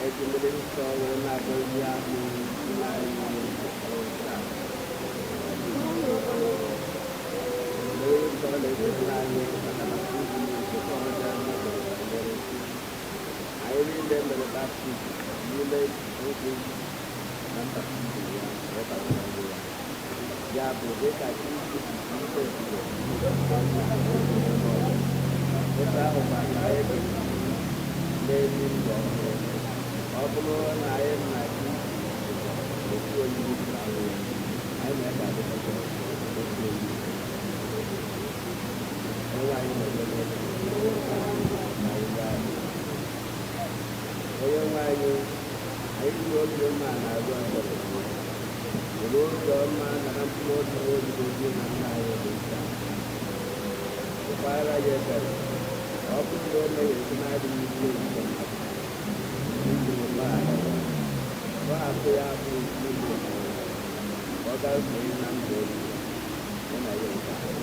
Eji mmiri nsọ wee na-agọzi ahụ nna anyị taa. Mmiri nsọ na-echetara anyị maka baptizim nke Pọl mere banyere. Anyị niile mere baptizim n'ime nzọụkwụ na baptizim ya wee banye n'ọnwụ ya. Ya bụ, dịka Kristi si ike ebube nke Nna wee n'ọnwụ, otu ahụkwa ka anyị ga-esi na-ebi ndụ ọhụrụ. Ọ bụrụ na anyị na Kristi dịkọ otu oyiyi nke ọnwụ ya, anyị na ya ga-adịkọta otu oyiyi. Onyenwe anyị nọnyere anyị. Onyenwe anyị, anyị ji obi umeala arịọ ebere gị. Were obi ọma nara mkpụrụ obi n'odibo gị na nna anyị dị nta. Tụkwara ya ebere, ọ bụrụ na o mehiere site n'adịghị ike nke mmadụ, biko gbaghara ya. Tọhapụ ya bụ n'ime ọnwụ, ka ọ gaa sonye na ndụ ebighị ebi, ya na ya nke ahụ.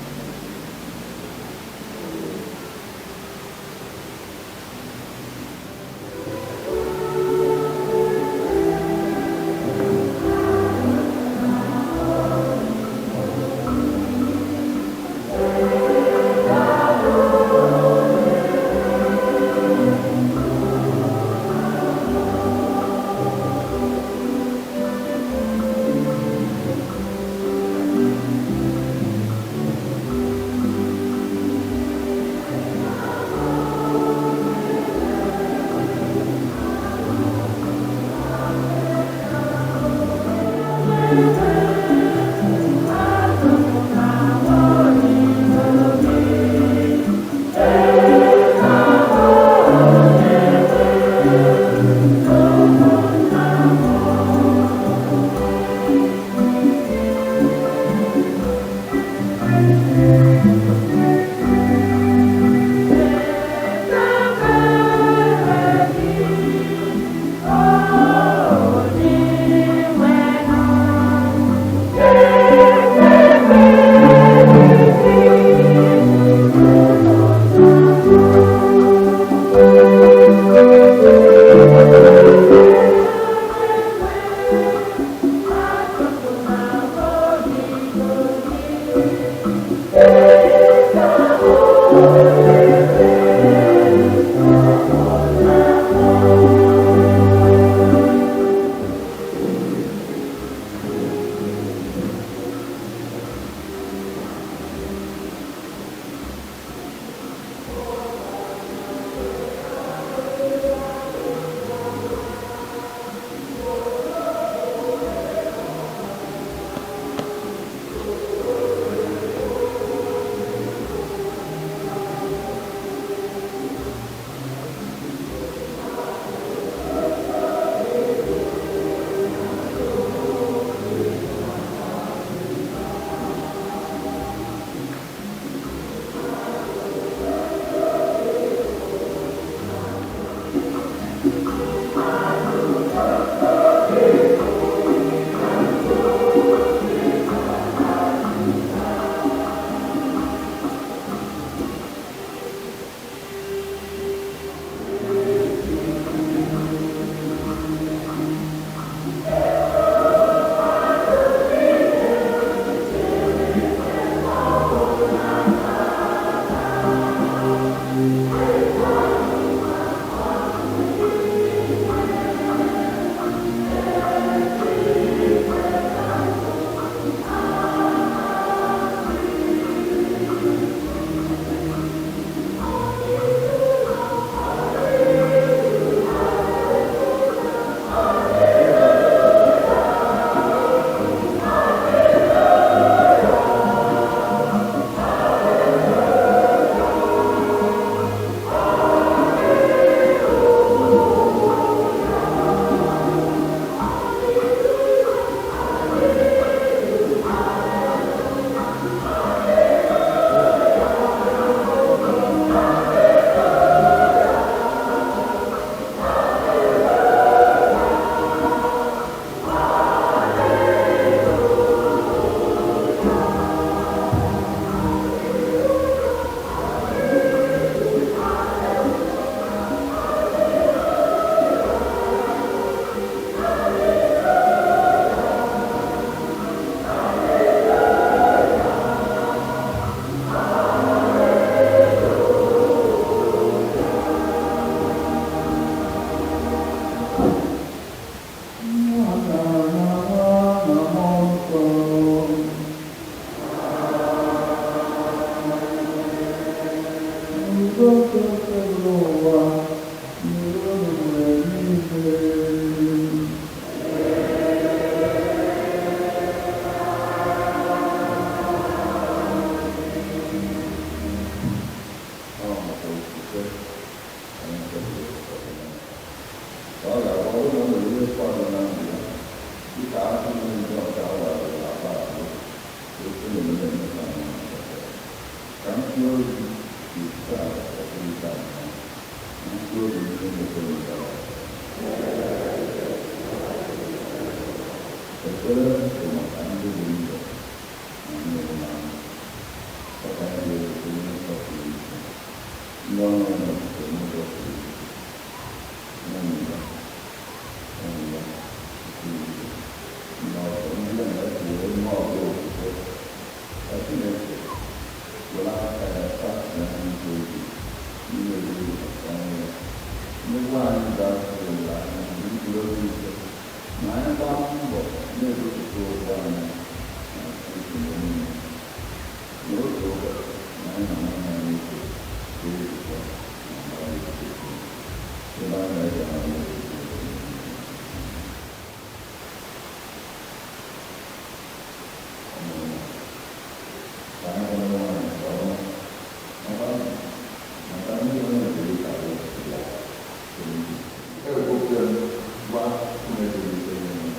Nsọ nke n'ụwa n'iru mgbe niile. Ọ maka okwukwe anyị kpebiri ọdịnala. Ka ọ ga-abụ ọ bụrụ na o nwere ihe ụfọdụ na ndụ ya, dịka atụrụ ndị ọzọ a warala akpa abụọ, otu na-eme eme ka anyị na-achọta. Ka mkpụrụ obi dị taa ọkpụrụta abụọ, na mkpụrụ obi ndị mepere gara Ekpere bụ maka ndị dị ndụ na ndị nwụrụ anwụ. Ọ ka anyị ga-eweta onye nsọpụrụ iche, ndị ọrụ ya nọchitere n'ụzọ pụrụ iche, ụmụ ya, ụmụ ya, nke igwe, ndị ọzọ, ndị a na-etinyere mmụọ ọzọ okwukwe. Ka Chineke were aka ya kasie ha nke obi n'ime ebere maka ọnwụ ya. Mmegbu anyị ga-asụ olileanya na mkpụrụ obi ike ma anyị gbaa mbọ na-egosipụta okwu anyị na Chineke mgbe niile. N'otu ụbọchị na anyị na nwanne anyị nwoke ga-ezukọ na amara Chineke. Ebe anyị na-ege ha n'otu ọmụmụ. Ka anyị hụrụ onwe anyị nke ọma, maka ndị onye nke ịka bụ ya. Ekwukwere m gwa Chineke ike niile.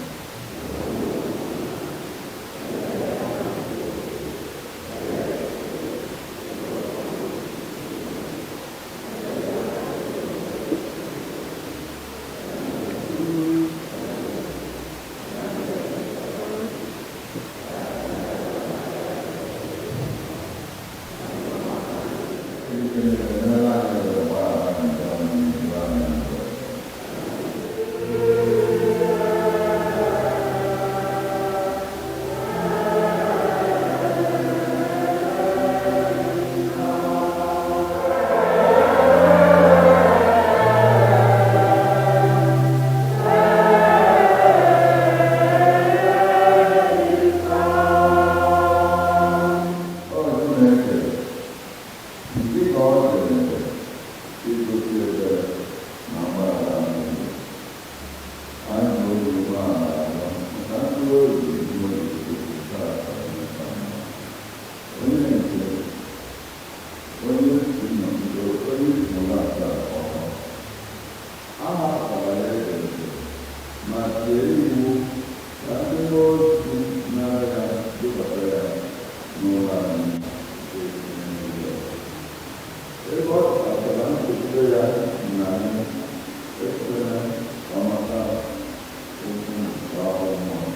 Chineke emeela anyị ebere gbaghara anyị njọ anyị niile anyị ndụ ọzọ. Ọ Chineke, dị ka ọ dị mfe igosi ebere na mgbaghara mmehie, anyị ji obi umeala arịọ maka mkpụrụ obi mmadụ taa ka mma. Onye nke onye si nọgide onye si n'ụlọ asaa ọhụrụ. A hapụkwara ya eze ma tie iwu ka ndị mmụọ ozi nara ya dubata ya n'ụlọ anyị nke dị n'elu. Ebe ọ kpatara nchekwube ya na anyị ekwela ka ọ mata okwu nke ọhụụ mmụọ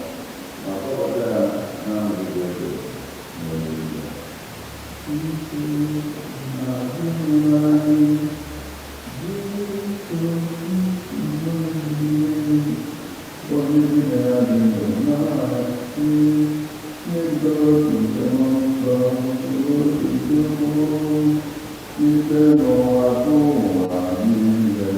ma kpọbata ya n'anụghị eze n'olili ya. Ike na-adị anyị, Jesu nọgide, onye gị na ya dị ndụ na-achị, n'ịdọrọ nke mmụọ nsọ, otu Chukwu, site n'ụwa n'ụwa niile.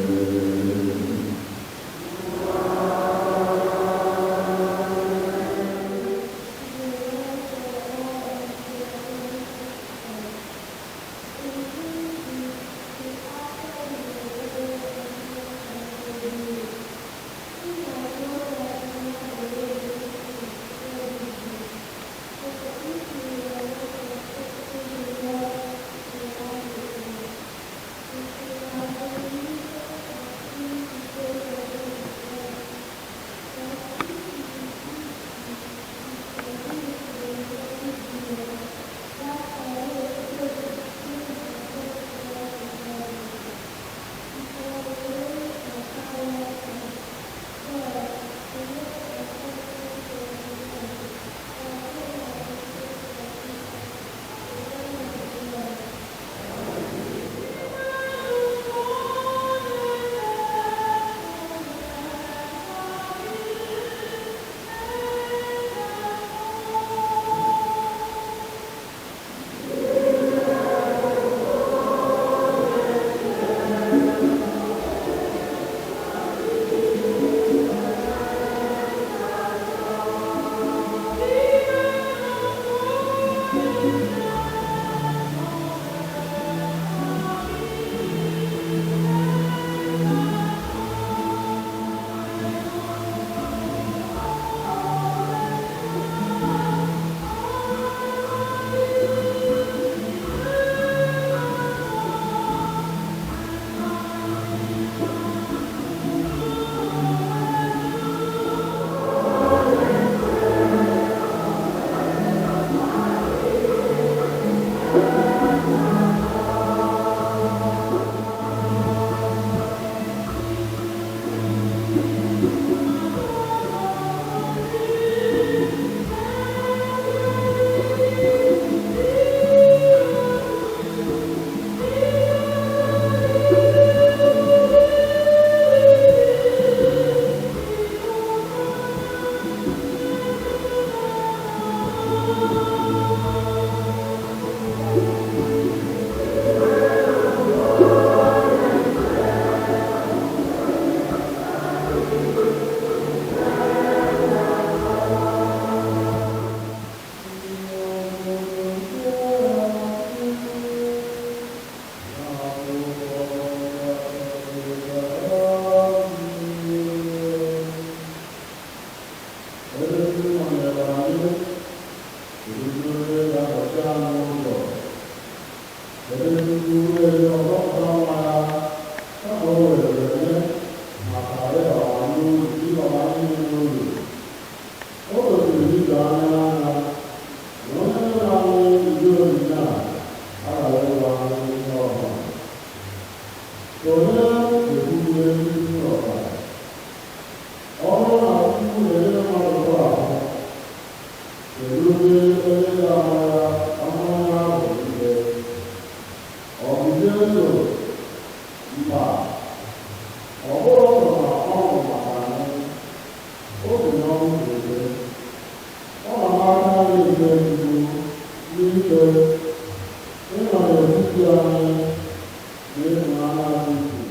na-enye ọzọpụta nwa ya, kama o were nye maka ịbara anyị niile uru. O kwesịrị ido anya anya na onye nyere anyị ụdị onyinye a aghaghị ịgwa anyị ihe ọbụla. Onye na-ekwugide isi ọbara? Ọ bụrụ na Chukwu na-enye mmadụ ahụ, kedu ebe onye ga-ama ya ama ya bụ ikpe? Ọ bụ Jesu? Mba, ọ bụrụ na ọ bụ maka anyị, o bi n'ọnwụ ebe. Ọ na-aka anyị nke Chukwu n'ikpe, ịnọ n'etiti anyị na ịhụnanya Kristi.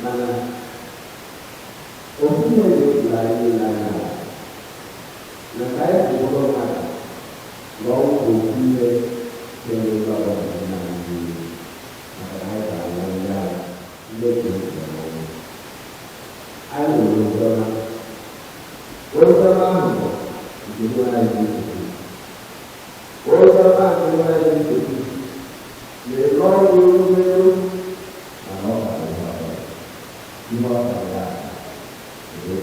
Mana ofu ihe dị otu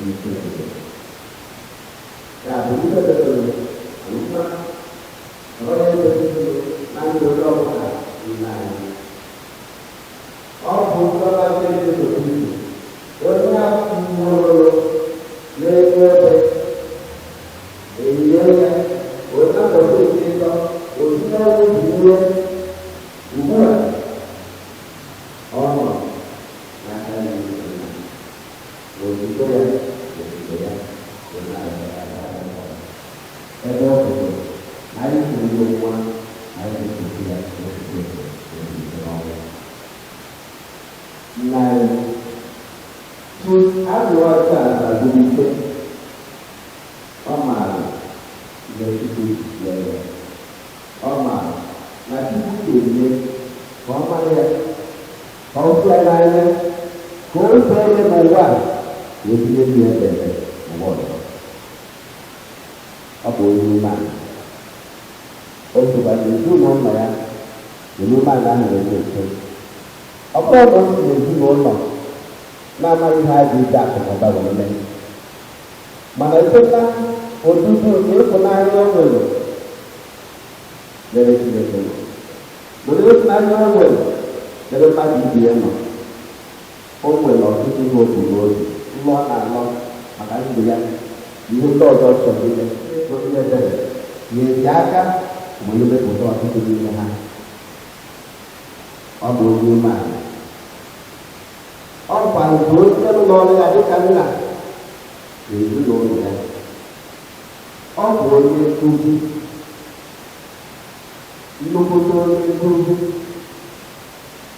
isi obodo. Ya bụ ihe debere mma onye debere na ndụ onye ọbụla n'ime anyị. Ọ bụ ndọba nke Jesu Kristi, onye a nwụrụ n'elu ebe, eyie ya, onye akpọta nke ịtọ, osi n'ọnwụ bilie, ugbu a ọ nọ n'aka nri nna, ozugbo ya ozugbo ya bụ na-abịa ebe ọ bụ na anyị kwuru nwa anyị ga-ekwu ya n'otuto ozugbo n'ọnwụ. Nna anyị Chief Agụọcha Azubike, ọ maara ihe Chukwu nyere ya. Ọ maara na Chukwu ga-eme ka ọ mara ya, ka ọ fụ ya n'anya, ka o fee ya n'ụwa a, ka o tinye ndị ya ebe n'ụwa ọzọ. Ọ bụ onye umeala. O sokwa n'ezinụlọ ya, onye umeala ahụ na-eme eto. Ọ bụrụ na o si n'ezinụlọ na-amaghị ihe a ga-eji akụ na ụba wee mee, mana site odudu nke ịhụnanya o nwere n'ebe Chineke nọ, mana ịhụnanya o nwere n'ebe mmadụ ibe ya nọ, o nwere ọtụtụ ihe o bu n'obi, nlọ ọ na-alọ maka ndụ ya, ihe ndị ọzọ chọrọ ime, onye ebere na-eji aka wee mepụta ọtụtụ n'ime ha. Ọ bụ onye umeala. Ọ kwalite onye ụlọ ọrụ ya dịka nna na ezinụlọ ya. Ọ bụ onye nkuzi, nnukwute onye nkuzi,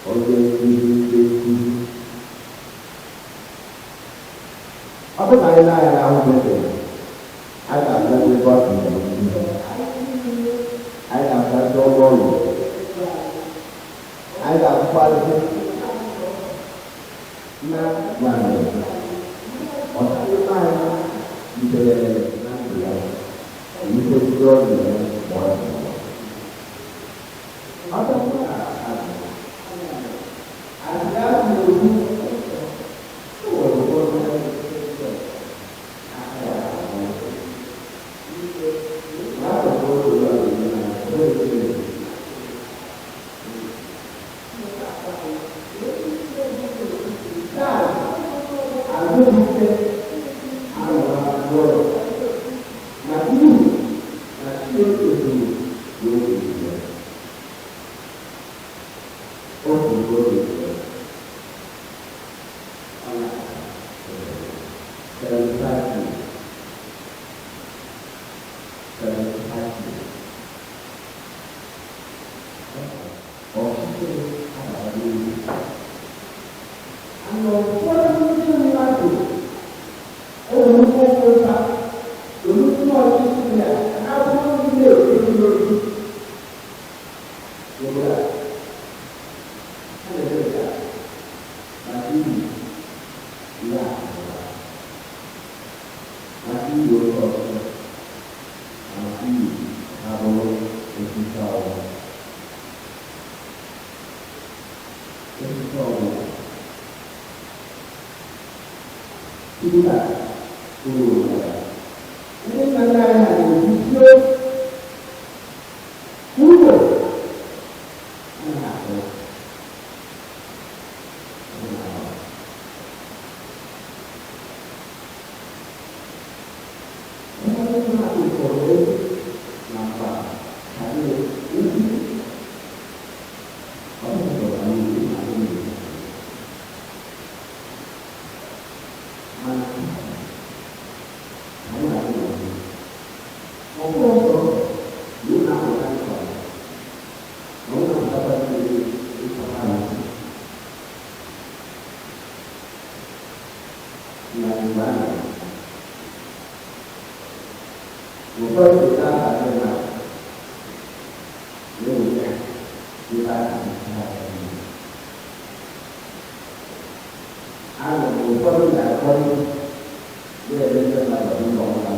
onye nkuzi ndị nkuzi. Ọ bụrụ na anyị na-anya n'ahụ bekee, anyị ga-abịa n'ebe ọ tụrụ nkuzi. Anyị ga-abịa ọrụ ọrụ. Anyị ga-akwalite na nwanyị ọtụtụ anyị yitere na ndụ ya, ihe ndị ọ na-eme ma ọ dị mma. Ọ bụrụ na anyị na-ekwu, o nwere ụfọdụ aka ya ahụ. Ma a bụ otu ụlọ dị na otu. Azubike arụrụ ụlọ na n'ihi na Chineke hụrụ n'obi ya. O kwuru obi ya. Ọ na 75 years. 75 years. Ọchịchịrị abara n'elu. Ana ụfọdụ ndị mmadụ ewurukwu ụta olukwu ọchịchị ya ha bụrụ ndị na-ekwu n'obi. Obodo a, ha na-eme nke a maka ihi ihe akụnụba, maka ihi oke ọchịchị, na maka ihi ha bụrụ osisi ọgwụ. Osisi ọgwụ. Tupu uru ya. Ndị nna nna anyị ha na-eguzo ugbo anaghị akụ. Anaghị akụ. Ụfọdụ mmadụ kpọrọ egwu na mgba ka ndị ugwu. Ọ bụrụ na anyị na ndị mana anyị na-adị n'ọdụ. Ọ bụrụ ọsọ na ị na-amụta nkwa na ọ na-amụtakwa ndị ịchọta arụsị. Na mgbe a na ụfọdụ na-aba ndị mmadụ na-eweta ebe a na-achị ha. Anụ ụfọdụ na-akpọrọ na-ere ndị mmadụ n'ụlọ ọbụla.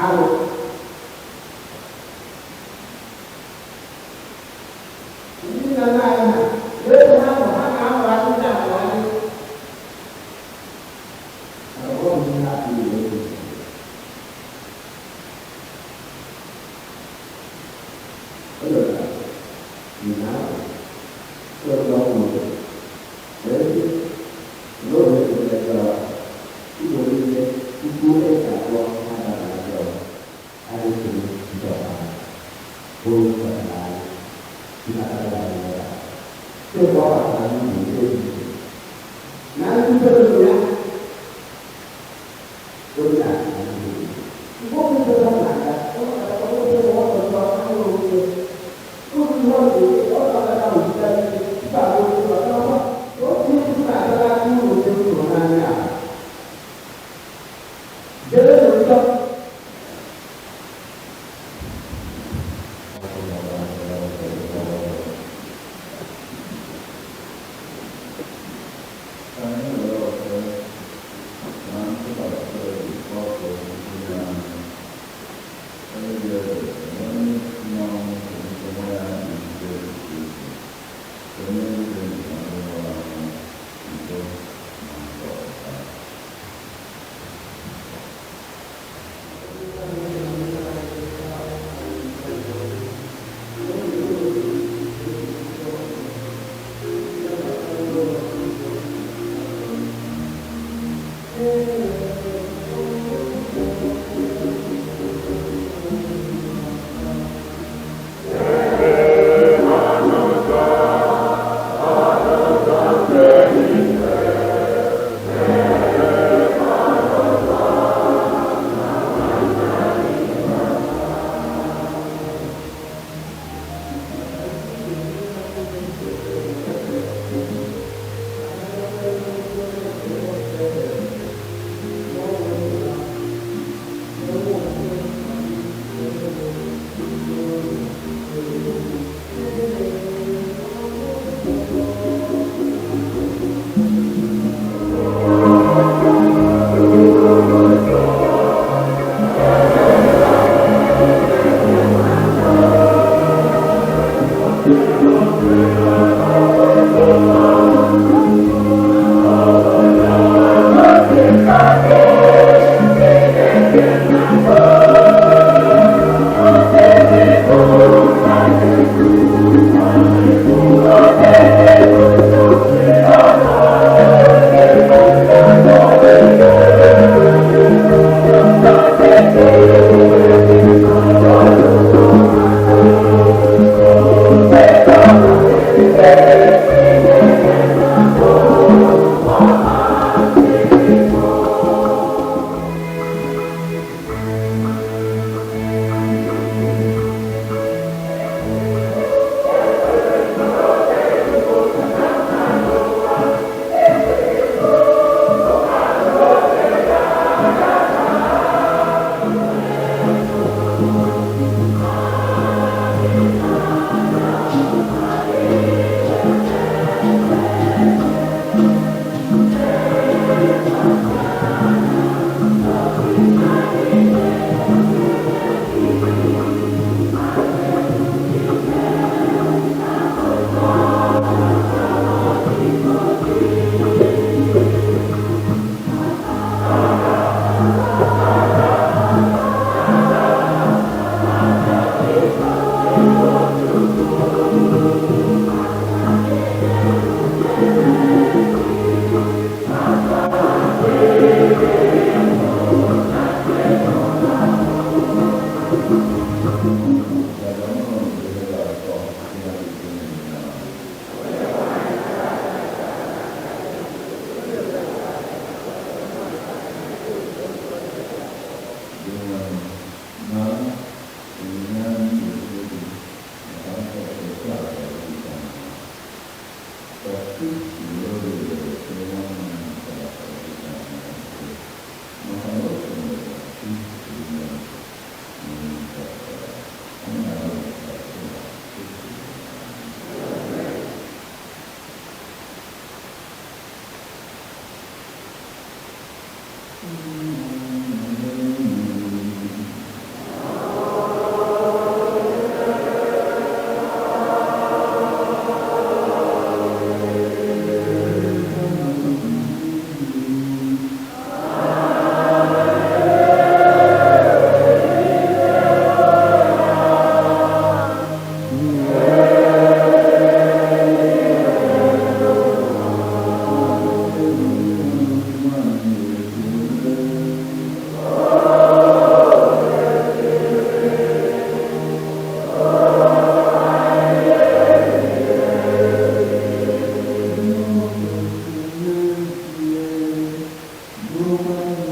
Arụ ndị nna nna anyị ha n'ebe ha nọ ha na-amụ. Thank you.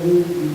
Thank you.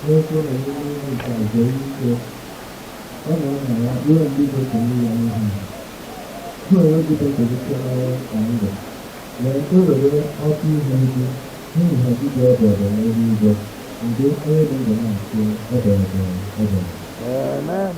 N'okwu na ihe nke zere ike, ọ na-anọ ya ruo mgbe igwe ga-eme ya ihe. Gị onwe gị ga-esite n'ọnwụ na ndụ. Lee o were ọkụ ihu gị n'ihi na gị ga-ebere n'eluigwe, mgbe onye dị ndụ na-asị ebere ebere. Amen.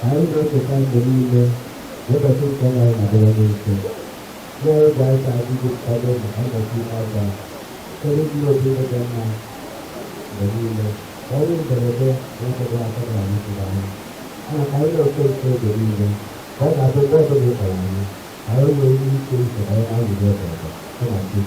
Anyị na-echeta mgbe niile n'ụbọchị nke anyị na-abịara n'ike. Na-ege aka adịghị nkwado maka nnọchi aka site n'ịdị obi dị mma mgbe niile. Ka ọnwụ mberede na ọnọdụ aka na-arụsiri anyị. Mana ka anyị na-ekpe nke oge niile, ka ọ ga-abụ mgbe ọbụla ị kpọrọ anyị, ka anyị nwee ike iso anyị na-arụghị ọbọdọ site na ndị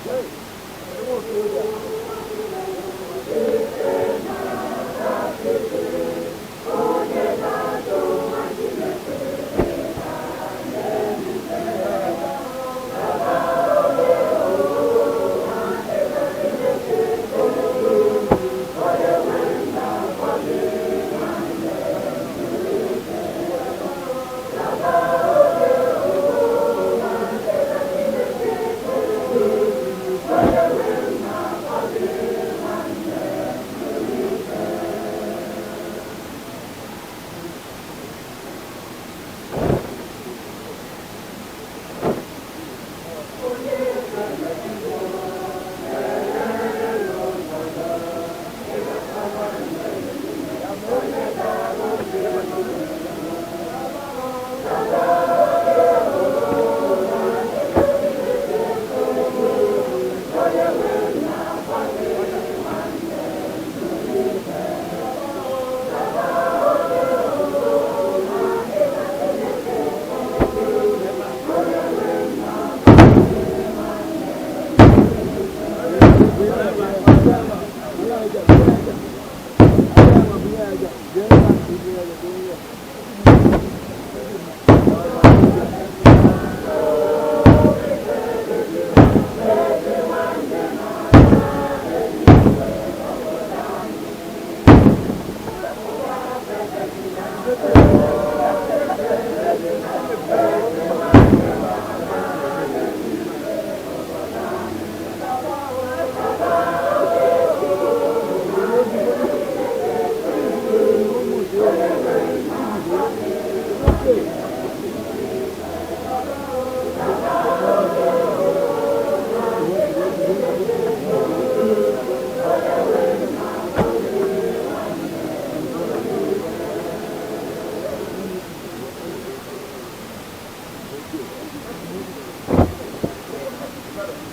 Kraịst.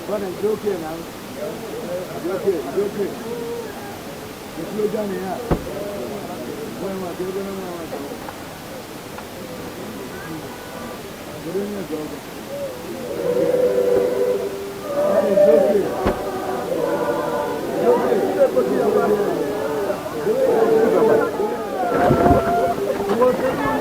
Brother, it's okay now. It's okay, it's okay. It's no Johnny here. Where am I? Where am I? It's okay. It's okay.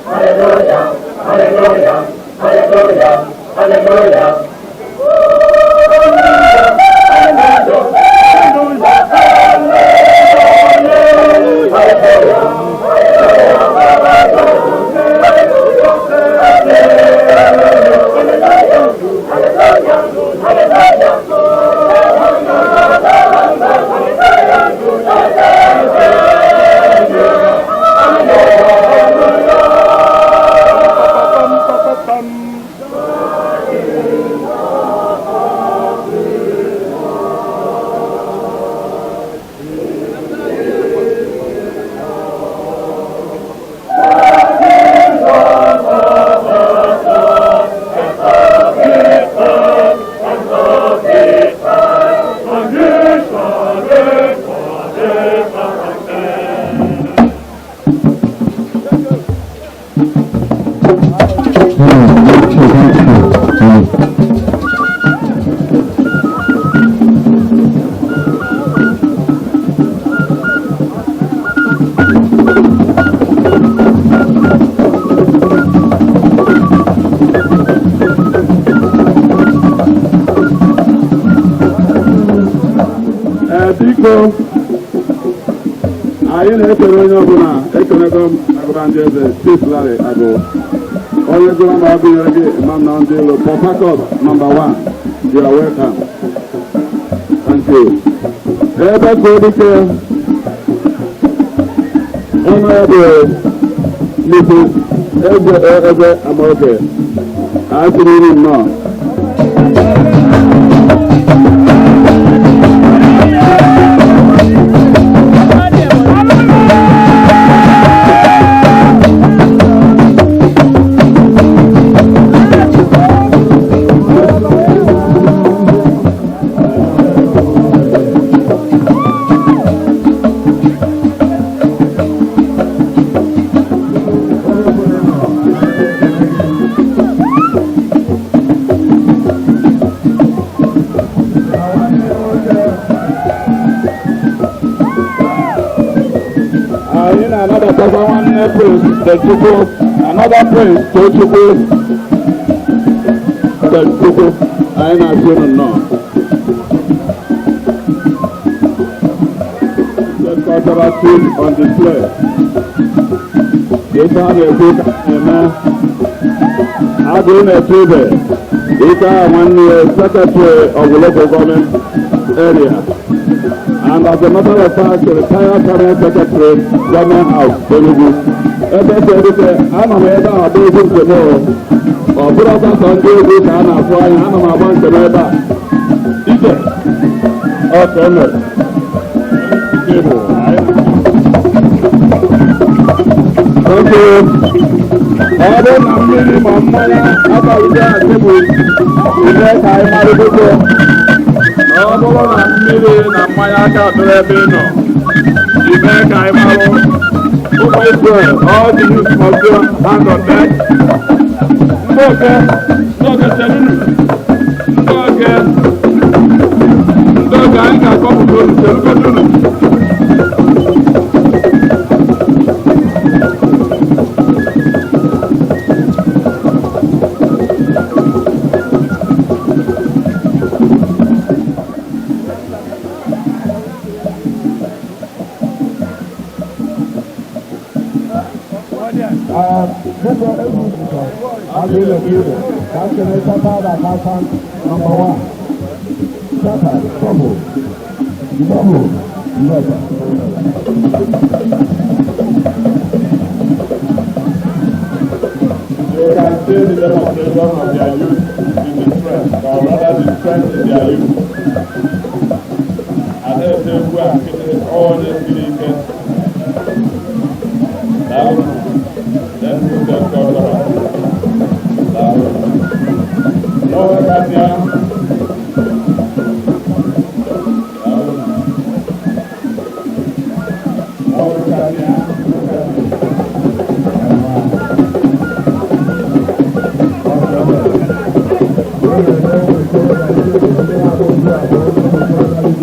Hallelujah, hallelujah, hallelujah, hallelujah. Ee, biko, anyị na-ekele onye ọbụla. Ekelego m agụba ndị eze, Chief Larry Agụ, onye gụrụ ma ọ gụnyere gị imam na ndị elu Port Harcourt number 1. You are welcome. Thank you. Ebe ka dike Honorable Mrs. Eze Eze Amaoke, asịrị iri nnọọ. Anyị na-anabatakwa nwanne Prince Tochukwu, another Prince Tochukwu. Tochukwu, anyị na-asị unu nnọọ. The cultural food on display. Ife a na-ekwu ka a na-eme. Agụ na-eche ibe ike a, nwanne ya, secretary of the local government area and, as a matter of fact, retired permanent secretary, Government House, Enugu. Ebe ebe anọ m ebe a agba egwu nke m o. Ọ bụrụ ọsọ ndị egwu ka a na-afụ anya, ana m agba nke m ebe a. Ije ọ ka e mere. Table. Thank you. Ọ bụrụ na mmiri ma mmanya abalị na tebụl, ime ka anyị mara, biko. Ọ bụrụ na mmiri na mmanya aka dịrị ebe ị nọ, ime ka anyị marụ. Ụmụ Israel, all the youth must be hand on deck. Ndị oke, ndị oke, chelunu. Ndị oke, ndị oke, anyị ga-akọpụta unu, chelukọta unu. Biko, egwu jikọ agụ ile ka nkele chartered accountant number 1, chartered double double letter. You can see the demonstration of their youth in the strength, or rather the strength in their youth. Ada ete egwu a nkịtị, onye siri ike. Daalụ. Let's move them cultural. Daalụ. N'oge kasịa. Daalụ. N'oge kasịa. Thank you.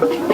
Ọ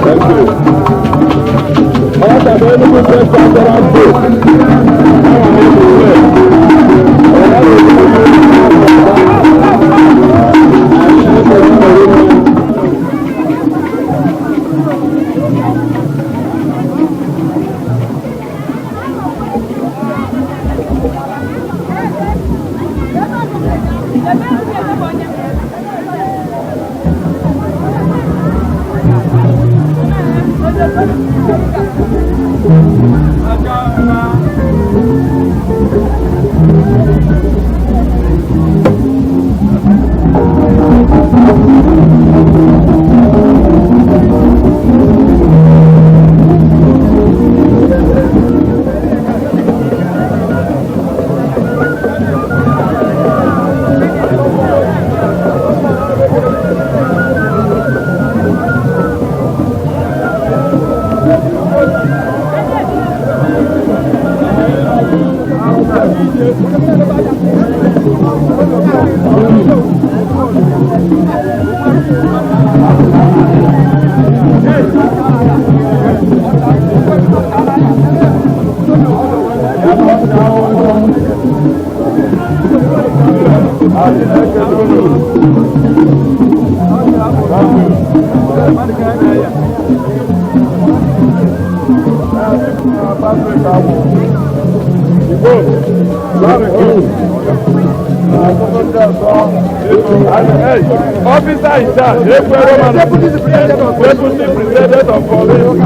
Thank you. Officer in charge, Deputy President of Police,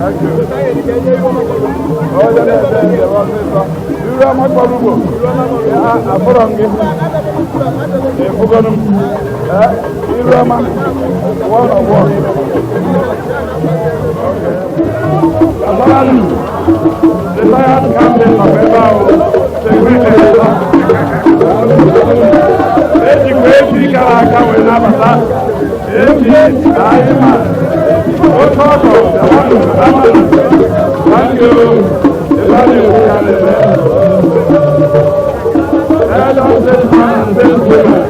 Thank you. Onye na-ede njem ọsịsọ. Iru ọma kpọrọ ugbo. Afụrọ m gị. Efugonu m. Iru ọma. One of one. Okay. The lion captain of Ebao, ejikwa efi kara aka wee nabata efi na ahịma oke ọkọ bịawanụ amanụ. Thank you. Ebe a na-ekwu ka na-eme. Elder statesman and stateswoman.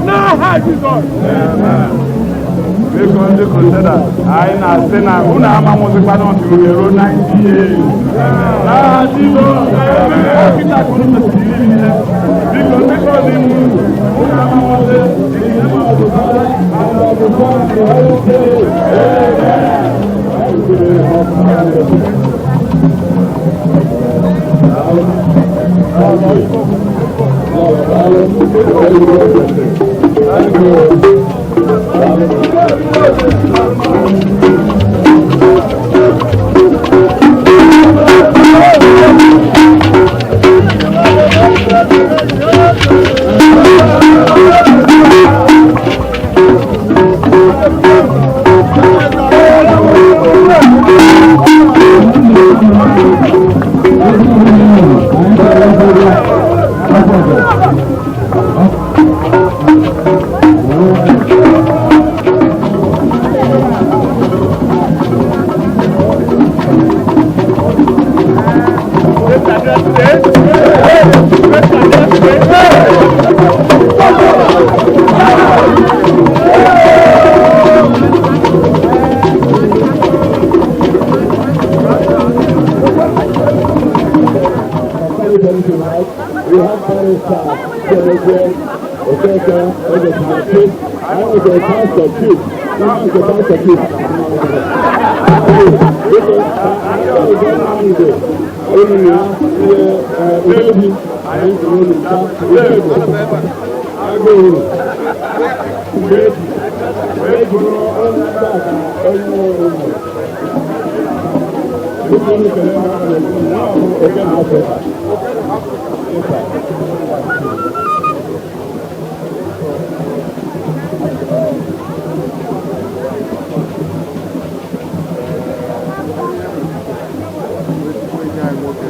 N'aha Jizọs. Biko, ndị Crusaders, anyị na-asị na unu amanwụzikwana until we ruo 90 years. N'aha Jizọs, kịta ka unu kwesịrị iri ihe. Biko, ndị kọzi unu, unu amanwụzi. In the name of the Father, and of the Son, and the Holy Spirit. Amen. Thank you. We have Barrister Keleje Okeke Ogechi. I was a pastor chief. I was a pastor chief. Onye ọbịara bụ ezigbo ọyị anyị nwoke.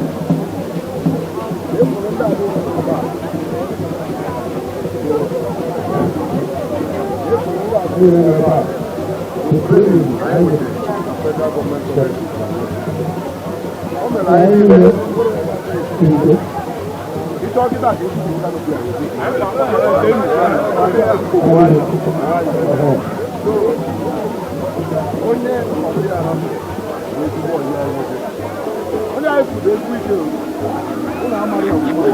Onye anyị kwuru ezigbo ike o. Ụnụ amaghị ọfụma.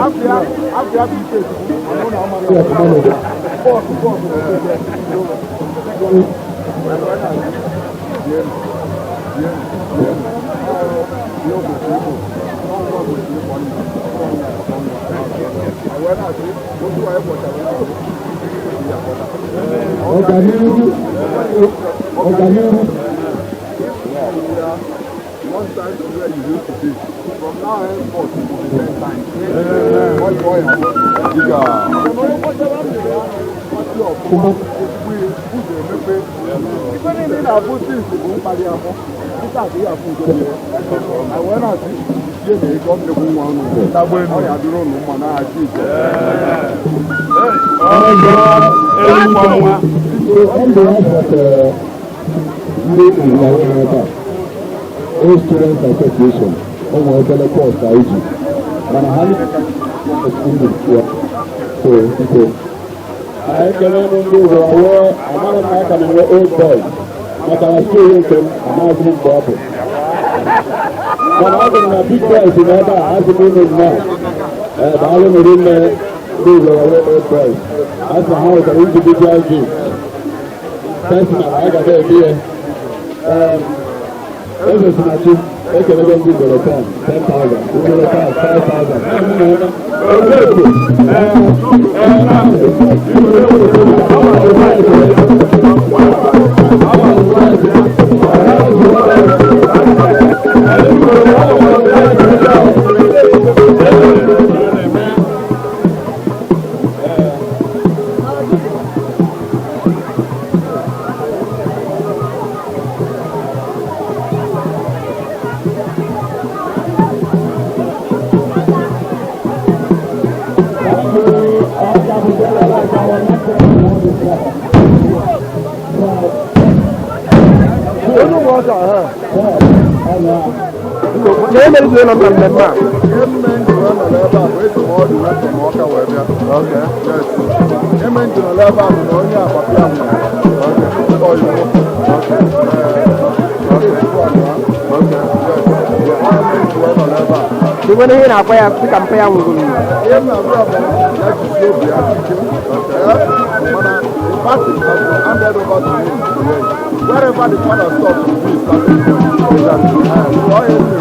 Afịa afịa bụ ike Chukwu, mana ụnụ amaghị ọfụma. Bọọsụ bọọsụ bụ ike. Ihe o kwesịrị ịbụ, ọ ngwa kwesịrị ịkpọ nna, ọ nna akpọ nwa. Anyị wee na-asị, otu anyị kpọchara ya, ya akpọta. Ọganihu, ọganihu. One time to where you used to be. From now henceforth, it will be 10 times. What boy and what ife niile na-abụ since bụ mkparị afọ tịta ka ihe afụ nke ya anyị wee na-asị ihe na ego nnekwu nwa unu ọ ya dịrị unu mma n'aha Jizọs. On behalf of ndị Ụlọ ebe a, Old Students Association, ụmụ obere course anyị ji, mana ha ndị ya so biko. Anyị ekele m ndị ụlọ wee amaghị m na aka na-enwe old boys, maka na school nke m amaghị m mgbe ọ bụ. Mana ọ bụrụ na big boys nọ ebe a, asị m unu nnọọ. Ee, daalụ nụrụ nne ndị ụlọ wee old boys. Asị na ha nwetara individual gift. Personal, anyị ga na-eme ya. Eze Sinachi, ekelego ndị ugboro 10, 10,000, ugboro 5, 5,000. Na e mere nọ na mmemme a. Ihe mme njiri nọ n'ebe a bụ eji m ọdụ wee from Ọka wee bịa. Yes. Ihe mme njiri nọ n'ebe a bụ na onye agbapịa nwụrụ. Ọyị nwoke. Ee, Chukwu abụọ. Yes. Ọ bụ wee nọ n'ebe a. Dịgwana ihe na-akwa ya dịka mpa ya nwụrụ. Ihe m na-agwa bụ ya jisie obi ya ike. Ee, mana the party has been handed over to him. Wherever the father stops, we start exactly. Ee, ọ ya eme.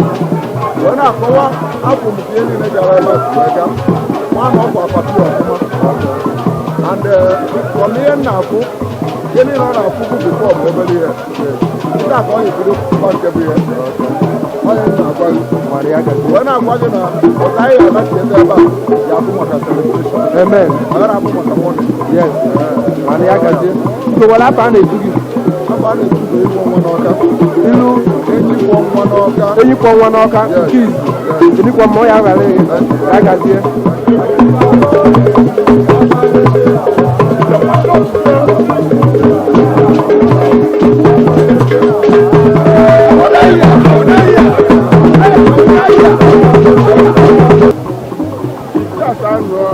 Wee na-akọwa afọ m ka ihe niile gara ebe a si wee gaa. Nwa na ọkwa pati ọfụma. And from ihe m na-afụ, ihe niile ọ na-afụkwu before bụ obere ihe. Nke a ka ọ na-ebido pụta nke bụ ihe. Ọ ya m na-agwa gị. Mara ya gazie. Wee na-agwa gị na ọta anyị ga-anachiete ebe a ga-abụ maka celebration. Amen. Ọ gara abụ maka money. Yes. Mara ya gazie. Ntowala afọ a na-etu gị. Afọ a na-etu bụ ịkwọ nwa n'ọka. Ilu Enyi kwọ nwa n'ọka. Enyi kwọ nwa n'ọka. Yes. Nke izu. Enyi kwọ mmụọ ya ghara ya gazie. Charles Anụọ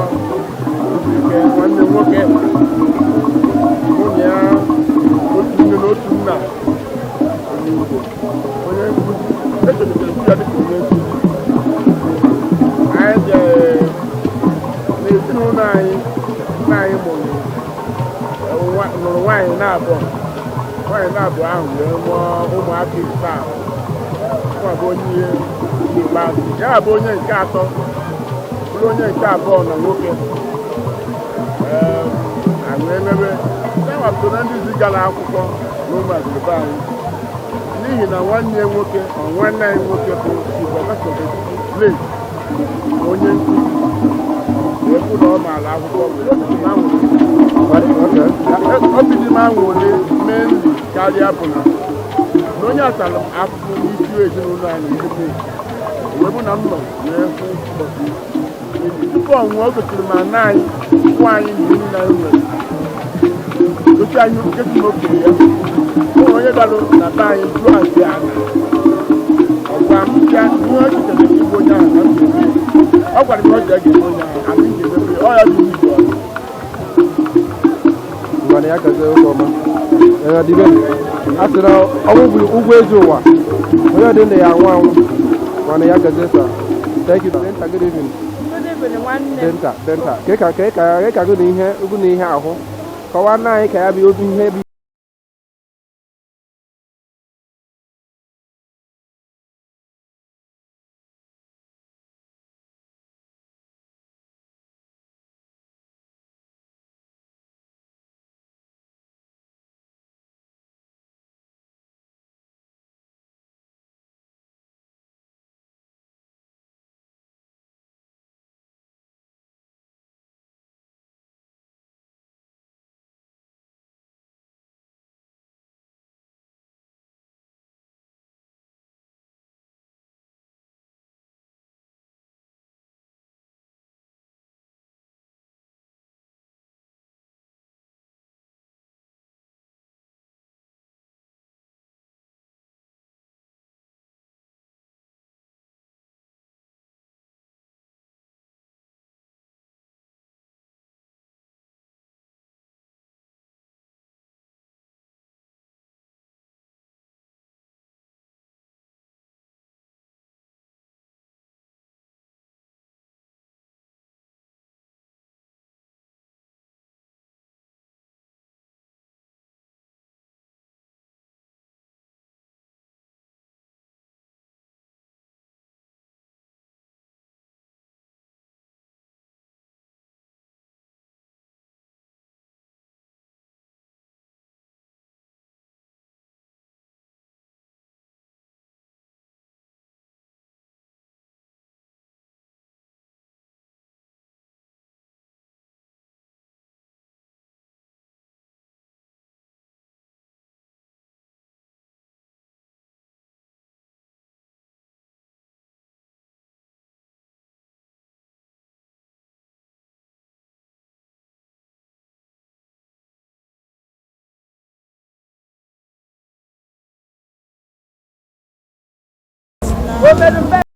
nke nwanne m nwoke, mụ na ya otu nne na otu nna, onye Igbo, onye nkuzi, etolitere m ya dịka onye nkuzi. Anyị jere n'ezinụlọ anyị, nna anyị mụrụ nụrụ nwaanyị na-abụọ. Nwaanyị na-abụọ ahụ wee mụọ ụmụaka ise. Nwa bụ onye ihe ikpeazụ, ya bụ onye nke atọ, bụrụ onye nke abụọ na nwoke. Ee, anyị emebe ya so na ndị zigara akwụkwọ n'ụmụazị be anyị, n'ihi na nwanne ya nwoke, ọ nwanne anyị nwoke bụ Chief Obasanjo late, onye nkuzi, wee kwụ na ọ maara akwụkwọ, wee obi dị m aṅụrị mainly karịa bụ na na onye atara m afụfụ n'isi ezinụlọ anyị ndị wee bụ na m nọ wee hụ ụbọchị tupu ọ nwụọ. O gosiri m ana anyị, kwụ anyị na ihe niile anyị nwere, gosi anyị gosi m okenye ya. O nwere onye bịara na be anyị jụọ asị ana, ọ gwa m ya ihe ọ chetara igbu onye ahụ na m ga-eme. Ọ gwara m na ọ ji ga-eme onye ahụ, ana m ga-emepe ọ ya dị n'igwe ọzọ. Mana ya gazie oge ọma. Ee, dibe a sị na ọnwụ bụ ụgwọ eji ụwa, onye dị ndụ ya anwụ anwụ. Mana ya gazie, sir. Thank you. Denta, good evening. Good evening, nwanne. Denta, denta, ka gụ na ihe ugwu na ihe ahụ kọwaa nna anyị ka ya bụ obi ihe bụ. O mere mgbe